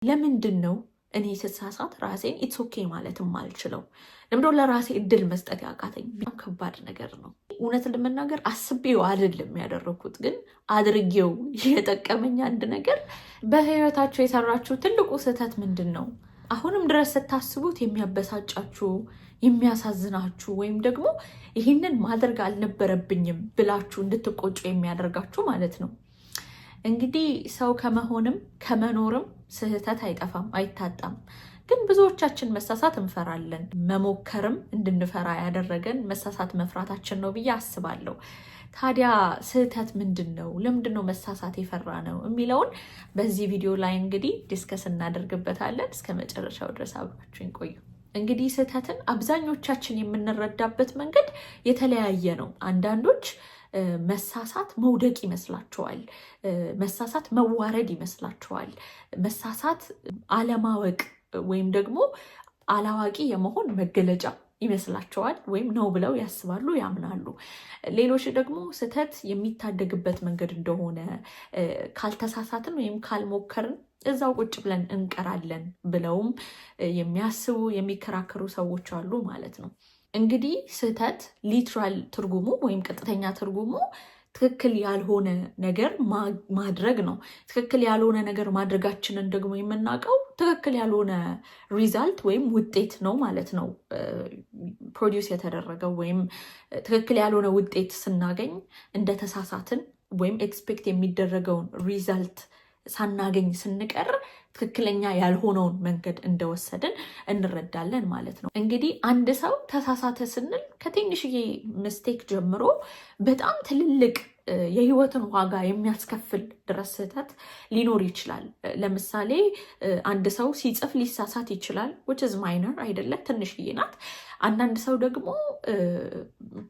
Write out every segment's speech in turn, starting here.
ለምንድን ነው እኔ ስሳሳት ራሴን it's okay ማለት የማልችለው? ለምንድነው ለራሴ እድል መስጠት ያቃተኝ? በጣም ከባድ ነገር ነው። እውነት ለመናገር አስቤው አይደለም ያደረኩት፣ ግን አድርጌው የጠቀመኝ አንድ ነገር፣ በህይወታችሁ የሰራችሁ ትልቁ ስህተት ምንድን ነው? አሁንም ድረስ ስታስቡት የሚያበሳጫችሁ፣ የሚያሳዝናችሁ ወይም ደግሞ ይህንን ማድረግ አልነበረብኝም ብላችሁ እንድትቆጩ የሚያደርጋችሁ ማለት ነው። እንግዲህ ሰው ከመሆንም ከመኖርም ስህተት አይጠፋም፣ አይታጣም። ግን ብዙዎቻችን መሳሳት እንፈራለን። መሞከርም እንድንፈራ ያደረገን መሳሳት መፍራታችን ነው ብዬ አስባለሁ። ታዲያ ስህተት ምንድን ነው? ለምንድን ነው መሳሳት የፈራነው የሚለውን በዚህ ቪዲዮ ላይ እንግዲህ discuss እናደርግበታለን። እስከ መጨረሻው ድረስ አብራችሁኝ ቆዩ። እንግዲህ ስህተትን አብዛኞቻችን የምንረዳበት መንገድ የተለያየ ነው። አንዳንዶች መሳሳት መውደቅ ይመስላቸዋል። መሳሳት መዋረድ ይመስላቸዋል። መሳሳት አለማወቅ ወይም ደግሞ አላዋቂ የመሆን መገለጫ ይመስላቸዋል ወይም ነው ብለው ያስባሉ፣ ያምናሉ። ሌሎች ደግሞ ስህተት የሚታደግበት መንገድ እንደሆነ፣ ካልተሳሳትን ወይም ካልሞከርን እዛው ቁጭ ብለን እንቀራለን ብለውም የሚያስቡ፣ የሚከራከሩ ሰዎች አሉ ማለት ነው። እንግዲህ ስህተት literal ትርጉሙ ወይም ቀጥተኛ ትርጉሙ ትክክል ያልሆነ ነገር ማድረግ ነው። ትክክል ያልሆነ ነገር ማድረጋችንን ደግሞ የምናውቀው ትክክል ያልሆነ result ወይም ውጤት ነው ማለት ነው produce የተደረገው፣ ወይም ትክክል ያልሆነ ውጤት ስናገኝ፣ እንደተሳሳትን ወይም expect የሚደረገውን result ሳናገኝ ስንቀር ትክክለኛ ያልሆነውን መንገድ እንደወሰድን እንረዳለን ማለት ነው። እንግዲህ አንድ ሰው ተሳሳተ ስንል ከትንሽዬ mistake ጀምሮ በጣም ትልልቅ የህይወትን ዋጋ የሚያስከፍል ድረስ ስህተት ሊኖር ይችላል። ለምሳሌ አንድ ሰው ሲጽፍ ሊሳሳት ይችላል። Which is minor አይደለ? ትንሽዬ ናት። አንዳንድ ሰው ደግሞ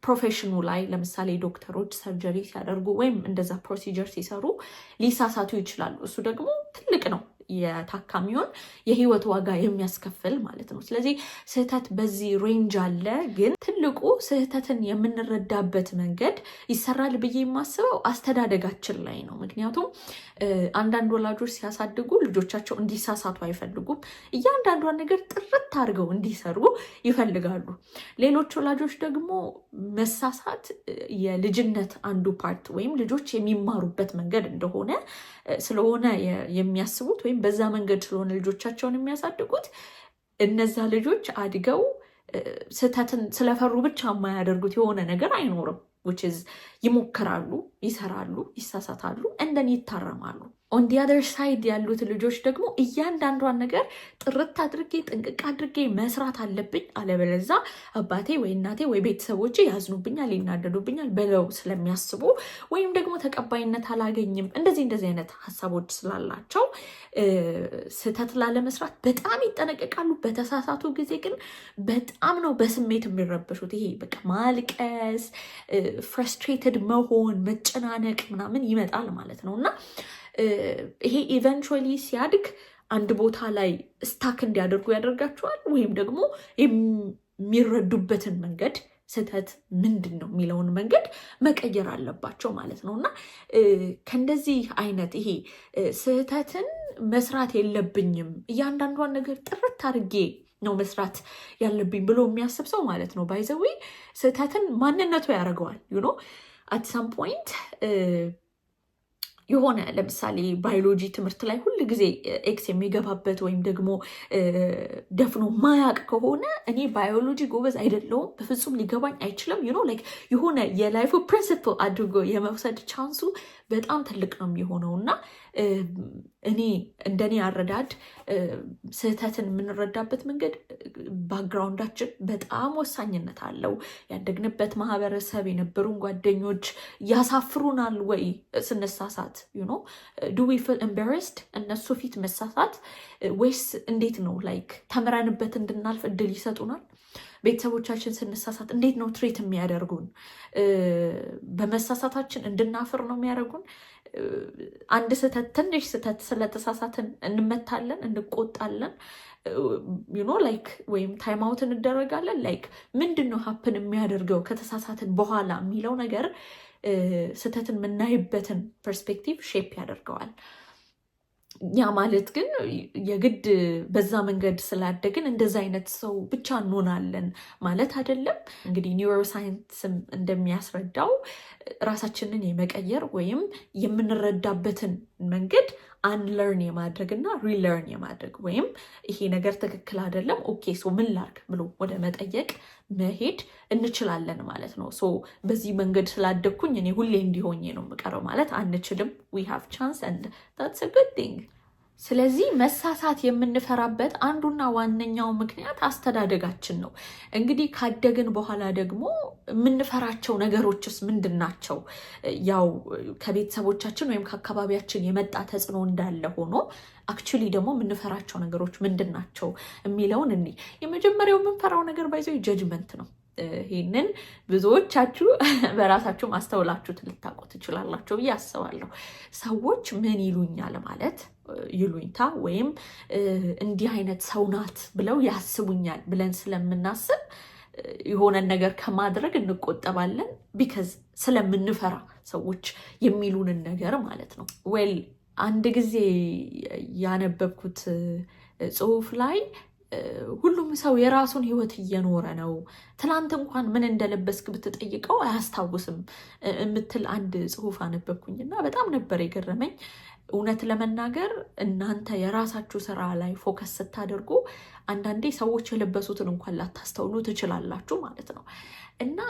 profession ኑ ላይ፣ ለምሳሌ ዶክተሮች surgery ሲያደርጉ ወይም እንደዛ procedure ሲሰሩ ሊሳሳቱ ይችላሉ። እሱ ደግሞ ትልቅ ነው፣ የታካሚውን የህይወት ዋጋ የሚያስከፍል ማለት ነው። ስለዚህ ስህተት በዚህ range አለ። ግን ትልቁ ስህተትን የምንረዳበት መንገድ ይሰራል ብዬ የማስበው አስተዳደጋችን ላይ ነው። ምክንያቱም አንዳንድ ወላጆች ሲያሳድጉ ልጆቻቸው እንዲሳሳቱ አይፈልጉም። እያንዳንዷን ነገር ጥርት አድርገው እንዲሰሩ ይፈልጋሉ። ሌሎች ወላጆች ደግሞ መሳሳት የልጅነት አንዱ part ወይም ልጆች የሚማሩበት መንገድ እንደሆነ ስለሆነ የሚያስቡት ወይም በዛ መንገድ ስለሆነ ልጆቻቸውን የሚያሳድጉት፣ እነዛ ልጆች አድገው ስህተትን ስለፈሩ ብቻ የማያደርጉት የሆነ ነገር አይኖርም። Which is ይሞክራሉ፣ ይሰራሉ፣ ይሳሳታሉ፣ and then ይታረማሉ። On the other side ያሉት ልጆች ደግሞ እያንዳንዷን ነገር ጥርት አድርጌ፣ ጥንቅቅ አድርጌ መስራት አለብኝ፣ አለበለዛ አባቴ ወይ እናቴ ወይ ቤተሰቦቼ ያዝኑብኛል፣ ይናደዱብኛል ብለው ስለሚያስቡ ወይም ደግሞ ተቀባይነት አላገኝም፣ እንደዚህ እንደዚህ አይነት ሀሳቦች ስላላቸው ስህተት ላለመስራት በጣም ይጠነቀቃሉ። በተሳሳቱ ጊዜ ግን በጣም ነው በስሜት የሚረበሹት። ይሄ በቃ ማልቀስ፣ frustrated መሆን፣ መጨናነቅ ምናምን ይመጣል ማለት ነው። እና ይሄ eventually ሲያድግ አንድ ቦታ ላይ stuck እንዲያደርጉ ያደርጋቸዋል፣ ወይም ደግሞ የሚረዱበትን መንገድ፣ ስህተት ምንድን ነው የሚለውን መንገድ መቀየር አለባቸው ማለት ነው። እና ከእንደዚህ አይነት ይሄ ስህተትን መስራት የለብኝም፣ እያንዳንዷን ነገር ጥርት አድርጌ ነው መስራት ያለብኝ ብሎ የሚያስብ ሰው ማለት ነው፣ by the way ስህተትን ማንነቱ ያደርገዋል። At some point የሆነ ለምሳሌ ባዮሎጂ ትምህርት ላይ ሁል ጊዜ X የሚገባበት ወይም ደግሞ ደፍኖ ማያቅ ከሆነ፣ እኔ ባዮሎጂ ጎበዝ አይደለሁም፣ በፍጹም ሊገባኝ አይችልም፣ like የሆነ የ life ኡ principle አድርጎ የመውሰድ chance ኡ በጣም ትልቅ ነው የሚሆነው። እና እኔ እንደኔ አረዳድ ስህተትን የምንረዳበት መንገድ background ኣችን በጣም ወሳኝነት አለው። ያደግንበት ማህበረሰብ፣ የነበሩን ጓደኞች ያሳፍሩናል ወይ ስንሳሳት? Do we feel embarrassed እነሱ ፊት መሳሳት ወይስ እንዴት ነው? Like ተምረንበት እንድናልፍ እድል ይሰጡናል? ቤተሰቦቻችን ስንሳሳት እንዴት ነው treat የሚያደርጉን? በመሳሳታችን እንድናፍር ነው የሚያደርጉን? አንድ ስህተት፣ ትንሽ ስህተት ስለተሳሳትን እንመታለን፣ እንቆጣለን፣ like ወይም time out እንደረጋለን። Like ምንድን ነው happen የሚያደርገው ከተሳሳትን በኋላ የሚለው ነገር ስህተትን የምናይበትን perspective shape ያደርገዋል። ያ ማለት ግን የግድ በዛ መንገድ ስላደግን እንደዛ አይነት ሰው ብቻ እንሆናለን ማለት አይደለም። እንግዲህ neuroscience ም እንደሚያስረዳው ራሳችንን የመቀየር ወይም የምንረዳበትን መንገድ unlearn የማድረግ እና relearn የማድረግ ወይም ይሄ ነገር ትክክል አይደለም፣ okay, so ምን ላርግ ብሎ ወደ መጠየቅ መሄድ እንችላለን ማለት ነው። So በዚህ መንገድ ስላደግኩኝ እኔ ሁሌ እንዲህ ሆኜ ነው የምቀረው ማለት አንችልም። We have chance and that's a good thing። ስለዚህ መሳሳት የምንፈራበት አንዱና ዋነኛው ምክንያት አስተዳደጋችን ነው። እንግዲህ ካደግን በኋላ ደግሞ የምንፈራቸው ነገሮችስ ምንድን ናቸው? ያው ከቤተሰቦቻችን ወይም ከአካባቢያችን የመጣ ተጽዕኖ እንዳለ ሆኖ actually ደግሞ የምንፈራቸው ነገሮች ምንድን ናቸው የሚለውን እኒ የመጀመሪያው የምንፈራው ነገር by the way judgment ነው። ይህንን ብዙዎቻችሁ በራሳችሁ ማስተውላችሁት ልታውቁ ትችላላችሁ ብዬ አስባለሁ። ሰዎች ምን ይሉኛል ማለት ይሉኝታ ወይም እንዲህ አይነት ሰው ናት ብለው ያስቡኛል ብለን ስለምናስብ የሆነን ነገር ከማድረግ እንቆጠባለን። Because ስለምንፈራ ሰዎች የሚሉንን ነገር ማለት ነው። Well, አንድ ጊዜ ያነበብኩት ጽሑፍ ላይ ሁሉም ሰው የራሱን ህይወት እየኖረ ነው፣ ትናንት እንኳን ምን እንደለበስክ ብትጠይቀው አያስታውስም የምትል አንድ ጽሑፍ አነበብኩኝ እና በጣም ነበር የገረመኝ። እውነት ለመናገር እናንተ የራሳችሁ ስራ ላይ focus ስታደርጉ አንዳንዴ ሰዎች የለበሱትን እንኳን ላታስተውሉ ትችላላችሁ ማለት ነው። እና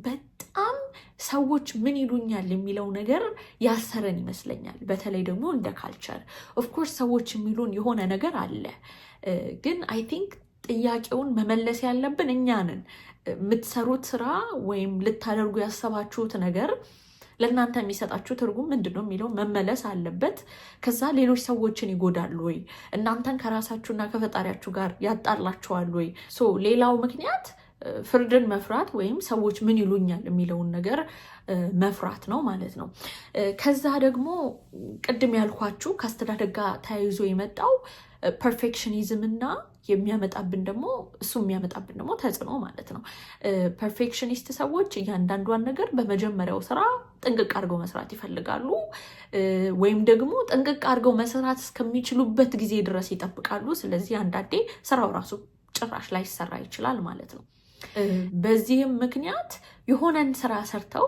በጣም ሰዎች ምን ይሉኛል የሚለው ነገር ያሰረን ይመስለኛል። በተለይ ደግሞ እንደ culture, of course, ሰዎች የሚሉን የሆነ ነገር አለ፣ ግን I think ጥያቄውን መመለስ ያለብን እኛ ነን። የምትሰሩት ስራ ወይም ልታደርጉ ያሰባችሁት ነገር ለእናንተ የሚሰጣችሁ ትርጉም ምንድን ነው የሚለው መመለስ አለበት። ከዛ ሌሎች ሰዎችን ይጎዳሉ ወይ? እናንተን ከራሳችሁና ከፈጣሪያችሁ ጋር ያጣላችኋል ወይ? So ሌላው ምክንያት ፍርድን መፍራት ወይም ሰዎች ምን ይሉኛል የሚለውን ነገር መፍራት ነው ማለት ነው። ከዛ ደግሞ ቅድም ያልኳችሁ ከአስተዳደግ ጋር ተያይዞ የመጣው perfectionism እና የሚያመጣብን ደግሞ እሱ የሚያመጣብን ደግሞ ተጽዕኖ ማለት ነው። Perfectionist ሰዎች እያንዳንዷን ነገር በመጀመሪያው ስራ ጥንቅቅ አድርገው መስራት ይፈልጋሉ፣ ወይም ደግሞ ጥንቅቅ አድርገው መስራት እስከሚችሉበት ጊዜ ድረስ ይጠብቃሉ። ስለዚህ አንዳንዴ ስራው ራሱ ጭራሽ ላይሰራ ይችላል ማለት ነው። በዚህም ምክንያት የሆነን ስራ ሰርተው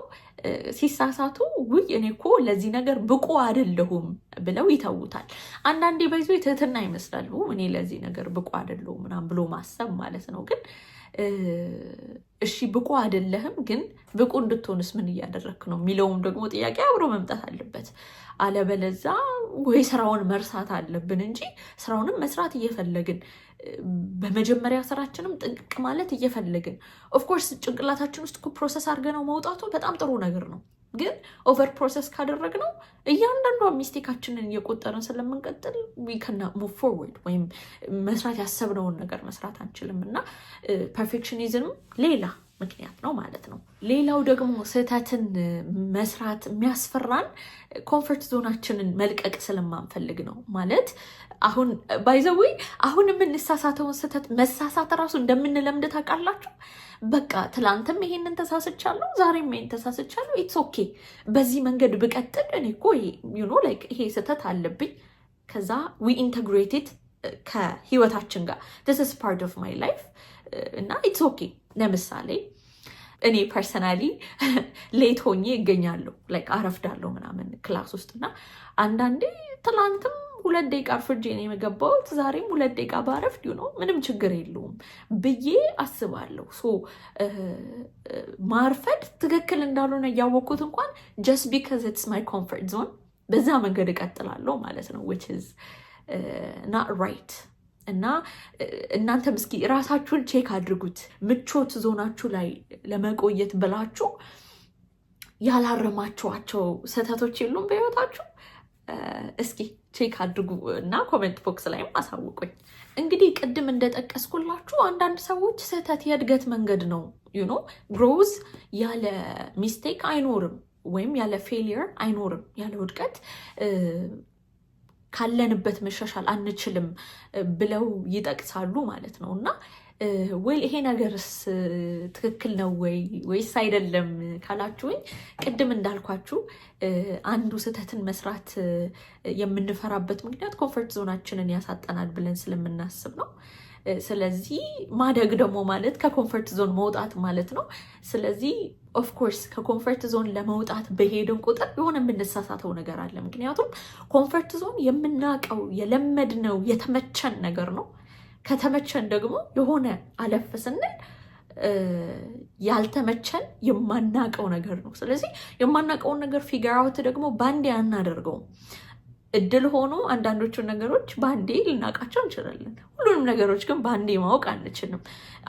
ሲሳሳቱ ውይ እኔ እኮ ለዚህ ነገር ብቁ አይደለሁም ብለው ይተዉታል። አንዳንዴ by the way ትህትና ይመስላል፣ እኔ ለዚህ ነገር ብቁ አይደለሁም ምናምን ብሎ ማሰብ ማለት ነው። ግን እሺ ብቁ አይደለህም፣ ግን ብቁ እንድትሆንስ ምን እያደረግክ ነው የሚለውም ደግሞ ጥያቄ አብሮ መምጣት አለበት። አለበለዛ ወይ ስራውን መርሳት አለብን እንጂ ስራውንም መስራት እየፈለግን፣ በመጀመሪያ ስራችንም ጥንቅቅ ማለት እየፈለግን፣ of course ጭንቅላታችን ውስጥ እኮ process አድርገነው መውጣቱ በጣም ጥሩ ነገር ነው። ግን over process ካደረግነው እያንዳንዷ mistake ኣችንን እየቆጠርን ስለምንቀጥል ዊከና ሙቭ ፎርወርድ ወይም መስራት ያሰብነውን ነገር መስራት አንችልም እና perfectionism ሌላ ምክንያት ነው ማለት ነው። ሌላው ደግሞ ስህተትን መስራት የሚያስፈራን comfort zone ኣችንን መልቀቅ ስለማንፈልግ ነው። ማለት አሁን by the way አሁን የምንሳሳተውን ስህተት መሳሳት እራሱ እንደምንለምድ ታውቃላችሁ። በቃ ትላንትም ይሄንን ተሳስቻለሁ፣ ዛሬም ይሄን ተሳስቻለሁ፣ it's okay። በዚህ መንገድ ብቀጥል እኔ እኮ like ይሄ ስህተት አለብኝ። ከዛ we integrate it ከህይወታችን ጋር፣ this is part of my life እና it's okay። ለምሳሌ እኔ personally late ሆኜ እገኛለሁ፣ like አረፍዳለሁ ምናምን class ውስጥ። እና አንዳንዴ ትላንትም 2 ደቂቃ አርፍጄ ነው የገባሁት፣ ዛሬም 2 ደቂቃ ባረፍድ ምንም ችግር የለውም ብዬ አስባለሁ። So ማርፈድ ትክክል እንዳልሆነ እያወቅኩት እንኳን just because it's my comfort zone በዛ መንገድ እቀጥላለሁ ማለት ነው፣ which is not right። እና እናንተም እስኪ ራሳችሁን check አድርጉት። ምቾት ዞናችሁ ላይ ለመቆየት ብላችሁ ያላረማችኋቸው ስህተቶች የሉም በህይወታችሁ? እስኪ check አድርጉ እና comment box ላይም አሳውቁኝ። እንግዲህ ቅድም እንደጠቀስኩላችሁ አንዳንድ ሰዎች ስህተት የእድገት መንገድ ነው፣ growth ያለ mistake አይኖርም ወይም ያለ failure አይኖርም፣ ያለ ውድቀት። ካለንበት መሻሻል አንችልም ብለው ይጠቅሳሉ ማለት ነው። እና well፣ ይሄ ነገርስ ትክክል ነው ወይ ወይስ አይደለም ካላችሁኝ፣ ቅድም እንዳልኳችሁ አንዱ ስህተትን መስራት የምንፈራበት ምክንያት comfort zone ኣችንን ያሳጣናል ብለን ስለምናስብ ነው። ስለዚህ ማደግ ደግሞ ማለት ከ comfort zone መውጣት ማለት ነው። ስለዚህ of course ከ comfort zone ለመውጣት በሄድን ቁጥር የሆነ የምንሳሳተው ነገር አለ። ምክንያቱም comfort zone የምናውቀው፣ የለመድነው፣ የተመቸን ነገር ነው። ከተመቸን ደግሞ የሆነ አለፍ ስንል ያልተመቸን የማናውቀው ነገር ነው። ስለዚህ የማናውቀውን ነገር figure out ደግሞ ባንዴ አናደርገውም። እድል ሆኖ አንዳንዶቹን ነገሮች በአንዴ ልናውቃቸው እንችላለን። ሁሉንም ነገሮች ግን በአንዴ ማወቅ አንችልም።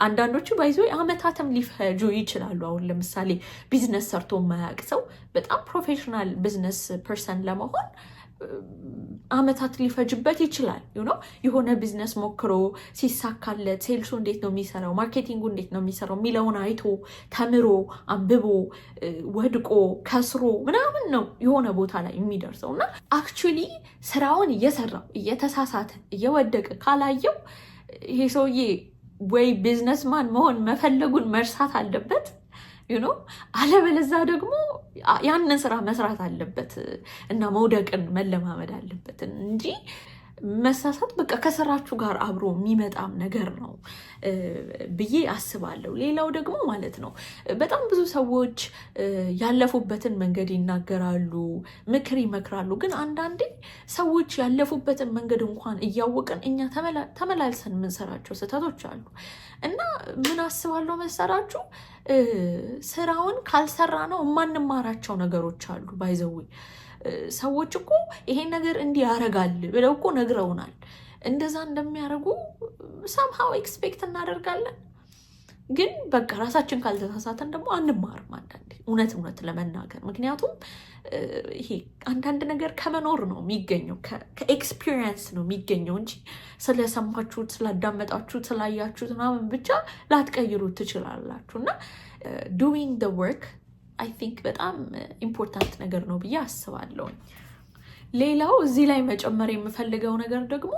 አንዳንዶቹ by the way አመታትም ሊፈጁ ይችላሉ። አሁን ለምሳሌ ቢዝነስ ሰርቶ የማያውቅ ሰው በጣም professional business person ለመሆን አመታት ሊፈጅበት ይችላል። የሆነ ቢዝነስ ሞክሮ ሲሳካለት sales ኡ እንዴት ነው የሚሰራው፣ marketing ኡ እንዴት ነው የሚሰራው የሚለውን አይቶ፣ ተምሮ፣ አንብቦ፣ ወድቆ፣ ከስሮ ምናምን ነው የሆነ ቦታ ላይ የሚደርሰው። እና actually ስራውን እየሰራው፣ እየተሳሳተ፣ እየወደቀ ካላየው ይሄ ሰውዬ ወይ businessman መሆን መፈለጉን መርሳት አለበት፣ አለበለዛ ደግሞ ያንን ስራ መስራት አለበት እና መውደቅን መለማመድ አለበት እንጂ መሳሳት በቃ ከስራችሁ ጋር አብሮ የሚመጣም ነገር ነው ብዬ አስባለሁ። ሌላው ደግሞ ማለት ነው በጣም ብዙ ሰዎች ያለፉበትን መንገድ ይናገራሉ፣ ምክር ይመክራሉ። ግን አንዳንዴ ሰዎች ያለፉበትን መንገድ እንኳን እያወቅን እኛ ተመላልሰን የምንሰራቸው ስህተቶች አሉ። እና ምን አስባለሁ መሰላችሁ? ስራውን ካልሰራነው የማንማራቸው ነገሮች አሉ። By the way ሰዎች እኮ ይሄን ነገር እንዲህ ያደርጋል ብለው እኮ ነግረውናል። እንደዛ እንደሚያደርጉ somehow expect እናደርጋለን። ግን በቃ ራሳችን ካልተሳሳተን ደግሞ አንማርም አንዳንዴ፣ እውነት እውነት ለመናገር። ምክንያቱም ይሄ አንዳንድ ነገር ከመኖር ነው የሚገኘው፣ ከ experience ነው የሚገኘው እንጂ ስለሰማችሁት፣ ስላዳመጣችሁት፣ ስላያችሁት ምናምን ብቻ ላትቀይሩት ትችላላችሁ። እና doing the work I think በጣም important ነገር ነው ብዬ አስባለሁኝ። ሌላው እዚህ ላይ መጨመር የምፈልገው ነገር ደግሞ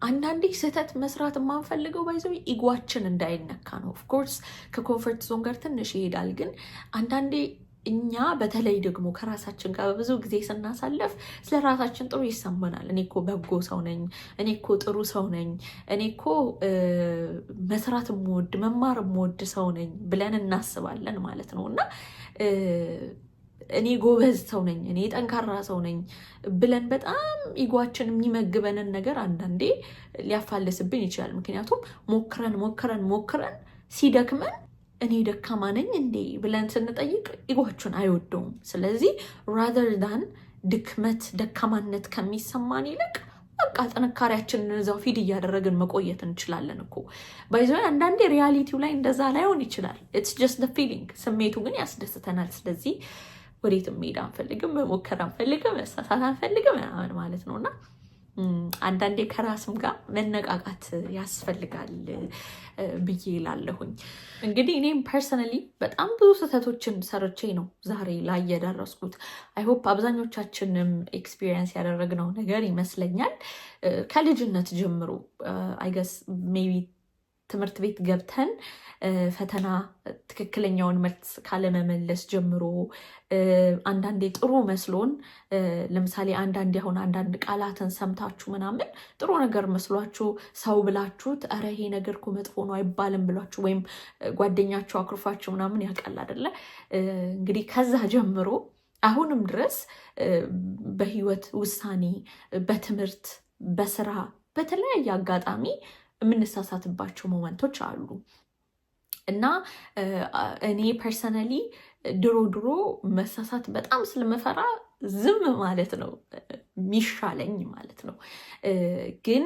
አንዳንዴ ስህተት መስራት የማንፈልገው by the way ego ኣችን እንዳይነካ ነው። Of course ከ comfort zone ጋር ትንሽ ይሄዳል፣ ግን አንዳንዴ እኛ በተለይ ደግሞ ከራሳችን ጋር ብዙ ጊዜ ስናሳልፍ ስለ ራሳችን ጥሩ ይሰማናል። እኔ እኮ በጎ ሰው ነኝ፣ እኔ እኮ ጥሩ ሰው ነኝ፣ እኔ እኮ መስራት የምወድ፣ መማር የምወድ ሰው ነኝ ብለን እናስባለን ማለት ነው። እና እኔ ጎበዝ ሰው ነኝ፣ እኔ ጠንካራ ሰው ነኝ ብለን በጣም ego ኣችን የሚመግበንን ነገር አንዳንዴ ሊያፋልስብን ይችላል። ምክንያቱም ሞክረን ሞክረን ሞክረን ሲደክመን እኔ ደካማ ነኝ እንዴ ብለን ስንጠይቅ ego ኣችን አይወደውም። ስለዚህ rather than ድክመት፣ ደካማነት ከሚሰማን ይልቅ በቃ ጥንካሬያችንን እዛው feed እያደረግን መቆየት እንችላለን እኮ። By the way አንዳንዴ reality ው ላይ እንደዛ ላይሆን ይችላል። It's just the feeling፣ ስሜቱ ግን ያስደስተናል። ስለዚህ ወዴትም መሄድ አንፈልግም፣ መሞከር አንፈልግም፣ መሳሳት አንፈልግም ምናምን ማለት ነው። እና አንዳንዴ ከራስም ጋር መነቃቃት ያስፈልጋል ብዬ እላለሁኝ። እንግዲህ እኔም personally በጣም ብዙ ስህተቶችን ሰርቼ ነው ዛሬ ላይ የደረስኩት። I hope አብዛኞቻችንም experience ያደረግነው ነገር ይመስለኛል። ከልጅነት ጀምሮ I guess maybe ትምህርት ቤት ገብተን ፈተና ትክክለኛውን መልስ ካለመመለስ ጀምሮ፣ አንዳንዴ ጥሩ መስሎን፣ ለምሳሌ አንዳንዴ አሁን አንዳንድ ቃላትን ሰምታችሁ ምናምን ጥሩ ነገር መስሏችሁ ሰው ብላችሁት ኧረ ይሄ ነገር እኮ መጥፎ ነው፣ አይባልም ብሏችሁ ወይም ጓደኛችሁ አኩርፏችሁ ምናምን ያውቃል አይደለ? እንግዲህ ከዛ ጀምሮ አሁንም ድረስ በህይወት ውሳኔ፣ በትምህርት፣ በስራ፣ በተለያየ አጋጣሚ የምንሳሳትባቸው moment ኦች አሉ። እና እኔ personally ድሮ ድሮ መሳሳት በጣም ስለምፈራ ዝም ማለት ነው የሚሻለኝ ማለት ነው። ግን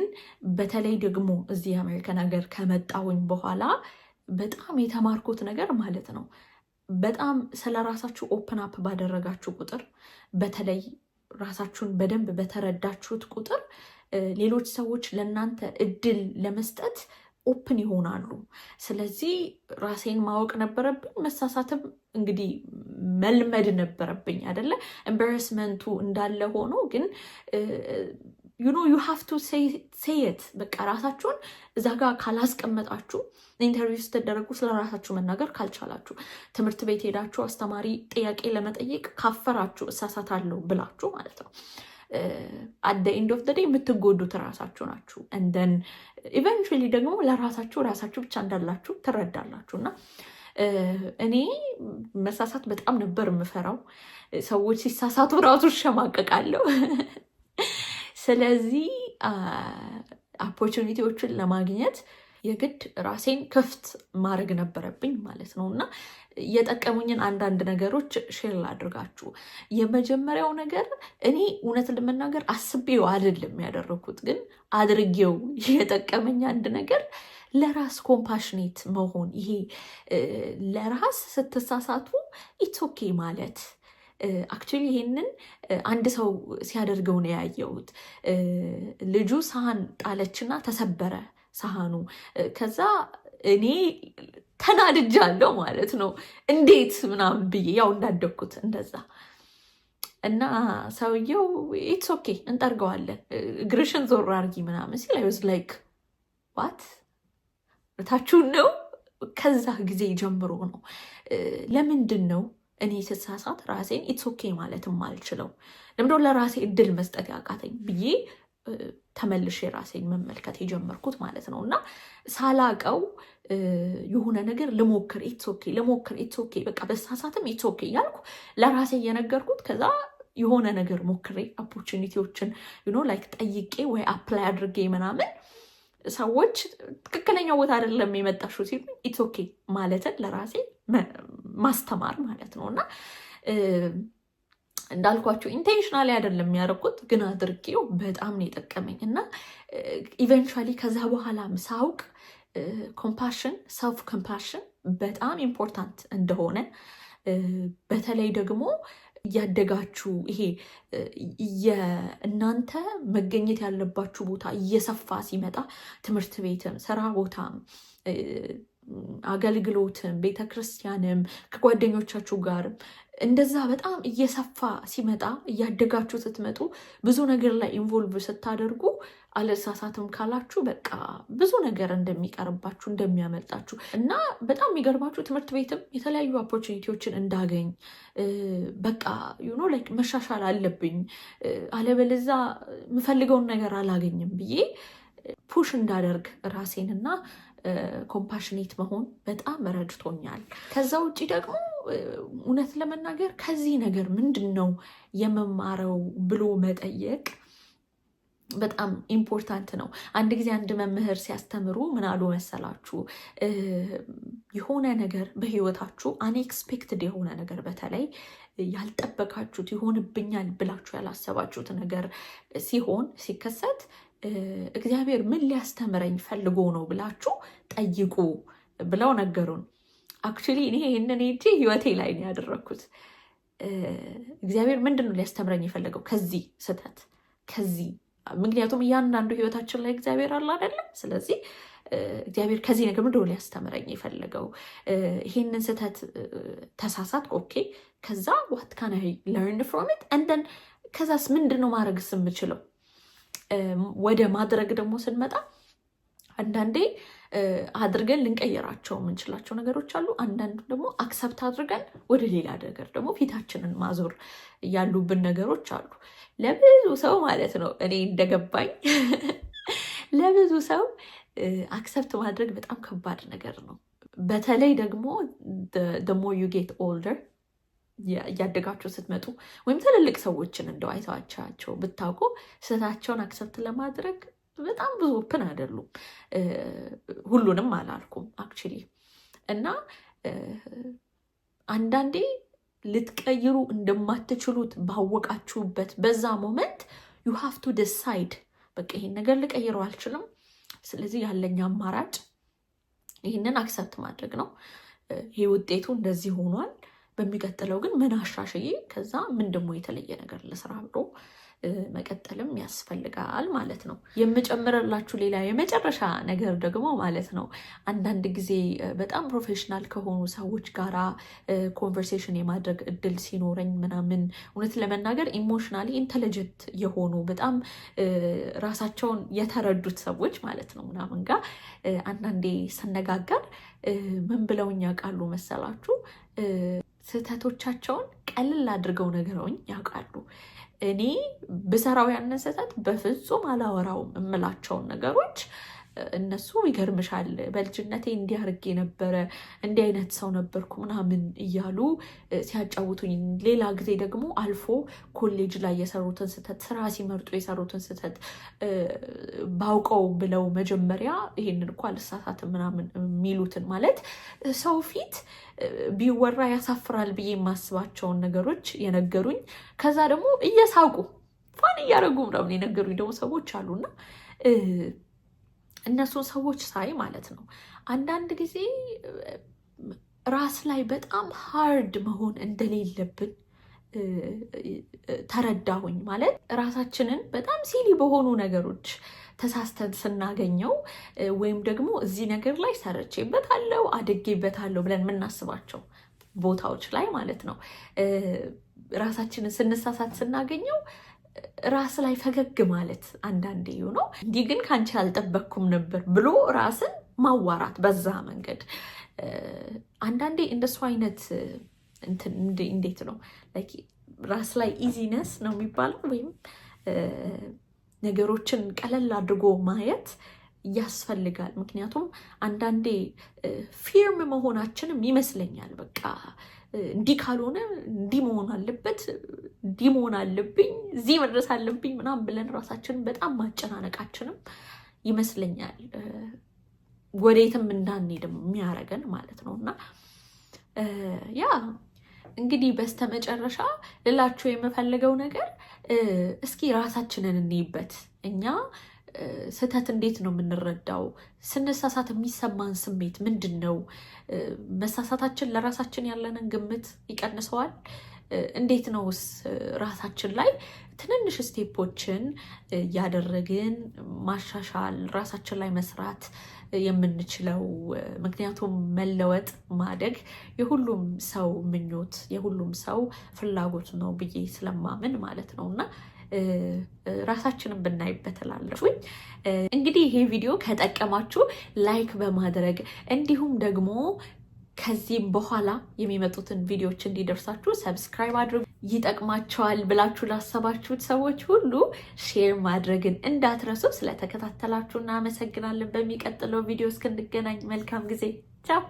በተለይ ደግሞ እዚህ የአሜሪካን ሀገር ከመጣሁኝ በኋላ በጣም የተማርኩት ነገር ማለት ነው፣ በጣም ስለ ራሳችሁ open up ባደረጋችሁ ቁጥር፣ በተለይ ራሳችሁን በደንብ በተረዳችሁት ቁጥር ሌሎች ሰዎች ለእናንተ እድል ለመስጠት open ይሆናሉ። ስለዚህ ራሴን ማወቅ ነበረብኝ። መሳሳትም እንግዲህ መልመድ ነበረብኝ አይደለ? Embarrassment ኡ እንዳለ ሆኖ ግን you have to say it። በቃ ራሳችሁን እዛ ጋር ካላስቀመጣችሁ፣ interview ስትደረጉ ስለ ራሳችሁ መናገር ካልቻላችሁ፣ ትምህርት ቤት ሄዳችሁ አስተማሪ ጥያቄ ለመጠየቅ ካፈራችሁ፣ እሳሳታለሁ ብላችሁ ማለት ነው፣ at the end of the day የምትጎዱት ራሳችሁ ናችሁ። And then eventually ደግሞ ለራሳችሁ ራሳችሁ ብቻ እንዳላችሁ ትረዳላችሁ። እና እኔ መሳሳት በጣም ነበር የምፈራው። ሰዎች ሲሳሳቱ ራሱ እሸማቀቃለሁ። ስለዚህ opportunity ዎችን ለማግኘት የግድ ራሴን ክፍት ማድረግ ነበረብኝ ማለት ነው። እና የጠቀሙኝን አንዳንድ ነገሮች share ላድርጋችሁ። የመጀመሪያው ነገር፣ እኔ እውነት ለመናገር አስቤው አይደለም ያደረግኩት፣ ግን አድርጌው የጠቀመኝ አንድ ነገር ለራስ compassionate መሆን፣ ይሄ ለራስ ስትሳሳቱ it's okay ማለት። Actually ይሄንን አንድ ሰው ሲያደርገው ነው ያየሁት። ልጁ ሳህን ጣለችና ተሰበረ ሳህኑ። ከዛ እኔ ተናድጃለሁ ማለት ነው። እንዴት ምናምን ብዬ፣ ያው እንዳደግኩት እንደዛ። እና ሰውየው "It's okay፣ እንጠርገዋለን፣ እግርሽን ዞር አርጊ" ምናምን ሲል I was like, "What? እውነታችሁን ነው?" ከዛ ጊዜ ጀምሮ ነው ለምንድን ነው እኔ ስሳሳት ራሴን it's okay ማለት የማልችለው፣ ለምንድነው ለራሴ እድል መስጠት ያቃተኝ ብዬ ተመልሼ ራሴን መመልከት የጀመርኩት ማለት ነው። እና ሳላቀው የሆነ ነገር ልሞክር፣ it's okay፣ ልሞክር፣ it's okay፣ በቃ ብሳሳትም it's okay እያልኩ ለራሴ እየነገርኩት፣ ከዛ የሆነ ነገር ሞክሬ opportunity ዎችን like ጠይቄ ወይ apply አድርጌ ምናምን ሰዎች ትክክለኛው ቦታ አይደለም የመጣሽው ሲሉ it's okay ማለትን ለራሴ ማስተማር ማለት ነው። እና እንዳልኳችሁ intentionally አይደለም ያደረኩት፣ ግን አድርጌው በጣም ነው የጠቀመኝ። እና eventually ከዛ በኋላም ሳውቅ compassion፣ self compassion በጣም important እንደሆነ፣ በተለይ ደግሞ እያደጋችሁ ይሄ እናንተ መገኘት ያለባችሁ ቦታ እየሰፋ ሲመጣ፣ ትምህርት ቤትም፣ ስራ ቦታም፣ አገልግሎትም፣ ቤተክርስቲያንም፣ ከጓደኞቻችሁ ጋርም እንደዛ በጣም እየሰፋ ሲመጣ፣ እያደጋችሁ ስትመጡ፣ ብዙ ነገር ላይ involve ስታደርጉ፣ አልሳሳትም ካላችሁ በቃ ብዙ ነገር እንደሚቀርባችሁ፣ እንደሚያመልጣችሁ። እና በጣም የሚገርማችሁ ትምህርት ቤትም የተለያዩ opportunity ዎችን እንዳገኝ በቃ like መሻሻል አለብኝ፣ አለበለዛ የምፈልገውን ነገር አላገኝም ብዬ push እንዳደርግ ራሴንና compassionate መሆን በጣም ረድቶኛል። ከዛ ውጭ ደግሞ እውነት ለመናገር ከዚህ ነገር ምንድን ነው የምማረው ብሎ መጠየቅ በጣም important ነው። አንድ ጊዜ አንድ መምህር ሲያስተምሩ ምን አሉ መሰላችሁ? የሆነ ነገር በህይወታችሁ unexpected የሆነ ነገር፣ በተለይ ያልጠበቃችሁት፣ ይሆንብኛል ብላችሁ ያላሰባችሁት ነገር ሲሆን፣ ሲከሰት፣ እግዚአብሔር ምን ሊያስተምረኝ ፈልጎ ነው ብላችሁ ጠይቁ ብለው ነገሩን። Actually እኔ ይህንን ሄጄ ህይወቴ ላይ ነው ያደረግኩት። እግዚአብሔር ምንድን ነው ሊያስተምረኝ የፈለገው ከዚህ ስህተት፣ ከዚህ? ምክንያቱም እያንዳንዱ ህይወታችን ላይ እግዚአብሔር አለ አይደለም። ስለዚህ እግዚአብሔር ከዚህ ነገር ምንድን ነው ሊያስተምረኝ የፈለገው? ይሄንን ስህተት ተሳሳትኩ፣ okay፣ ከዛ what can I learn from it? And then ከዛስ ምንድን ነው ማድረግስ የምችለው? ወደ ማድረግ ደግሞ ስንመጣ አንዳንዴ አድርገን ልንቀይራቸው የምንችላቸው ነገሮች አሉ። አንዳንዱ ደግሞ accept አድርገን ወደ ሌላ ነገር ደግሞ ፊታችንን ማዞር ያሉብን ነገሮች አሉ። ለብዙ ሰው ማለት ነው፣ እኔ እንደገባኝ ለብዙ ሰው accept ማድረግ በጣም ከባድ ነገር ነው። በተለይ ደግሞ the more you get older፣ እያደጋችሁ ስትመጡ ወይም ትልልቅ ሰዎችን እንደው አይተዋቸው ብታውቁ ስህተታቸውን accept ለማድረግ በጣም ብዙ open አይደሉም። ሁሉንም አላልኩም actually። እና አንዳንዴ ልትቀይሩ እንደማትችሉት ባወቃችሁበት በዛ moment you have to decide፣ በቃ ይሄን ነገር ልቀይረው አልችልም፣ ስለዚህ ያለኝ አማራጭ ይህንን accept ማድረግ ነው። ይሄ ውጤቱ እንደዚህ ሆኗል። በሚቀጥለው ግን ምን አሻሽዬ ከዛ ምን ደግሞ የተለየ ነገር ልስራ ብሎ መቀጠልም ያስፈልጋል ማለት ነው። የምጨምርላችሁ ሌላ የመጨረሻ ነገር ደግሞ ማለት ነው፣ አንዳንድ ጊዜ በጣም professional ከሆኑ ሰዎች ጋራ conversation የማድረግ እድል ሲኖረኝ ምናምን፣ እውነት ለመናገር emotionally intelligent የሆኑ፣ በጣም ራሳቸውን የተረዱት ሰዎች ማለት ነው ምናምን ጋር አንዳንዴ ስነጋገር ምን ብለውኝ ያውቃሉ መሰላችሁ? ስህተቶቻቸውን ቀልል አድርገው ነግረውኝ ያውቃሉ። እኔ ብሰራው ያንን ስህተት በፍጹም አላወራውም እምላቸውን ነገሮች እነሱ ይገርምሻል፣ በልጅነቴ እንዲህ አድርጌ ነበረ፣ እንዲህ አይነት ሰው ነበርኩ ምናምን እያሉ ሲያጫውቱኝ፣ ሌላ ጊዜ ደግሞ አልፎ ኮሌጅ ላይ የሰሩትን ስህተት፣ ስራ ሲመርጡ የሰሩትን ስህተት፣ ባውቀው ብለው መጀመሪያ ይሄንን እኮ አልሳሳትም ምናምን የሚሉትን፣ ማለት ሰው ፊት ቢወራ ያሳፍራል ብዬ የማስባቸውን ነገሮች የነገሩኝ፣ ከዛ ደግሞ እየሳቁ fun እያደረጉ ምናምን የነገሩኝ ደግሞ ሰዎች አሉና እነሱን ሰዎች ሳይ ማለት ነው፣ አንዳንድ ጊዜ ራስ ላይ በጣም hard መሆን እንደሌለብን ተረዳሁኝ። ማለት ራሳችንን በጣም silly በሆኑ ነገሮች ተሳስተን ስናገኘው ወይም ደግሞ እዚህ ነገር ላይ ሰርቼበታለሁ፣ አድጌበታለሁ ብለን የምናስባቸው ቦታዎች ላይ ማለት ነው፣ ራሳችንን ስንሳሳት ስናገኘው ራስ ላይ ፈገግ ማለት፣ አንዳንዴ ነው፣ እንዲህ ግን ከአንቺ አልጠበቅኩም ነበር ብሎ ራስን ማዋራት በዛ መንገድ፣ አንዳንዴ እንደሱ አይነት እንዴት ነው፣ ራስ ላይ easiness ነው የሚባለው ወይም ነገሮችን ቀለል አድርጎ ማየት ያስፈልጋል። ምክንያቱም አንዳንዴ firm መሆናችንም ይመስለኛል፣ በቃ እንዲህ ካልሆነ እንዲህ መሆን አለበት፣ እንዲህ መሆን አለብኝ፣ እዚህ መድረስ አለብኝ ምናምን ብለን ራሳችንን በጣም ማጨናነቃችንም ይመስለኛል ወዴትም እንዳንሄድም የሚያደርገን ማለት ነው። እና yeah፣ እንግዲህ በስተመጨረሻ ልላችሁ የምፈልገው ነገር እስኪ ራሳችንን እንይበት። እኛ ስህተት እንዴት ነው የምንረዳው? ስንሳሳት የሚሰማን ስሜት ምንድን ነው? መሳሳታችን ለራሳችን ያለንን ግምት ይቀንሰዋል? እንዴት ነውስ ራሳችን ላይ ትንንሽ step ኦችን እያደረግን ማሻሻል፣ ራሳችን ላይ መስራት የምንችለው? ምክንያቱም መለወጥ፣ ማደግ የሁሉም ሰው ምኞት፣ የሁሉም ሰው ፍላጎት ነው ብዬ ስለማምን ማለት ነው፣ እና ራሳችንን ብናይበት እላለሁኝ። እንግዲህ ይሄ ቪዲዮ ከጠቀማችሁ like በማድረግ፣ እንዲሁም ደግሞ ከዚህም በኋላ የሚመጡትን ቪዲዮዎች እንዲደርሳችሁ subscribe አድርጉ። ይጠቅማቸዋል ብላችሁ ላሰባችሁት ሰዎች ሁሉ share ማድረግን እንዳትረሱ። ስለተከታተላችሁ እናመሰግናለን። በሚቀጥለው ቪዲዮ እስክንገናኝ መልካም ጊዜ። ቻው።